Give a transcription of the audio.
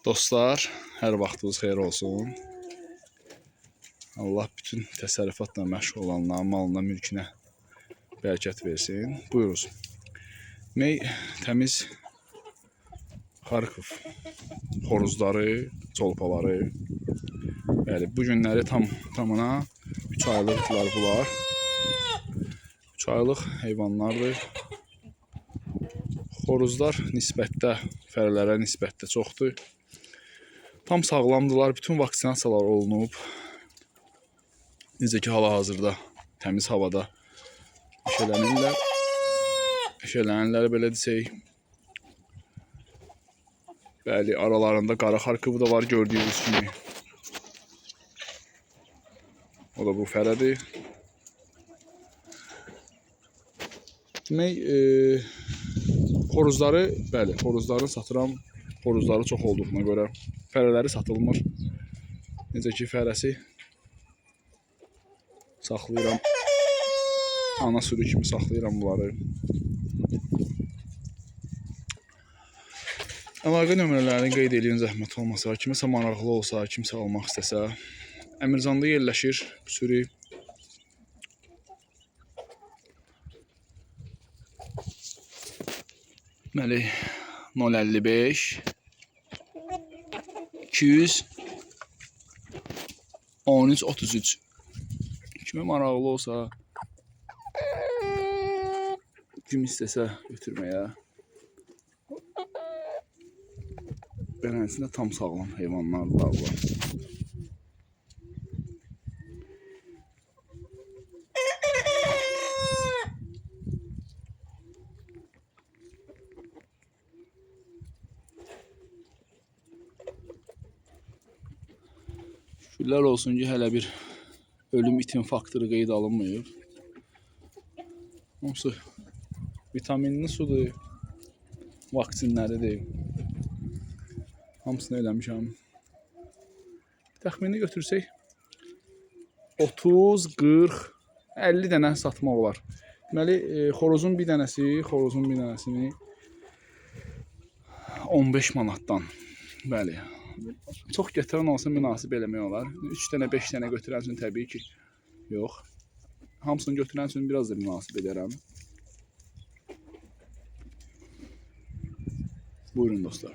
Dostlar, hər vaxtınız xeyir olsun. Allah bütün təsərrüfatla məşğul olanların malına, mülkünə bərəkət versin. Buyurunuz. Mey təmiz Xarkov xoruzları, çolpaları. Bəli, bu günləri tam tamına 3 aylıqdılar bunlar. 3 aylıq heyvanlardır. Xoruzlar nisbətdə, fərələrə nisbətdə çoxdur. Tam sağlamdılar, bütün vaksinasiyalar olunub. Necə ki, hal-hazırda təmiz havada eşələnirlər. Eşələnirlər, belə desək. Bəli, aralarında qara Xarkovu da var gördüyünüz kimi. O da bu fərədir. Demək, xoruzları, bəli, xoruzları satıram. Xoruzları çox olduğuna görə fərələri satılmır. Necə ki, fərəsi saxlayıram. Ana sürü kimi saxlayıram bunları. Əlaqə nömrələrini qeyd eləyin zəhmət olmasa. Kiməsə maraqlı olsa, kimsə almaq istəsə. Əmirzanda yerləşir bu sürü. Deməli, 055 200 13 33. Kimə maraqlı olsa, kim istəsə götürməyə. Belənsində tam sağlam heyvanlardılar bunlar. Şükürlər olsun ki, hələ bir ölüm itim faktoru qeyd alınmayıb. Hamısı vitaminli sudur, vaksinləridir. Hamısını eləmişəm. Təxmini götürsək 30, 40, 50 dənə satmaq olar. Deməli, xoruzun bir dənəsi, xoruzun bir dənəsini 15 manatdan. Bəli. Çox götürən olsa münasib eləmək olar. 3 dənə, 5 dənə götürən üçün təbii ki, yox. Hamısını götürən üçün biraz da münasib edərəm. Buyurun dostlar.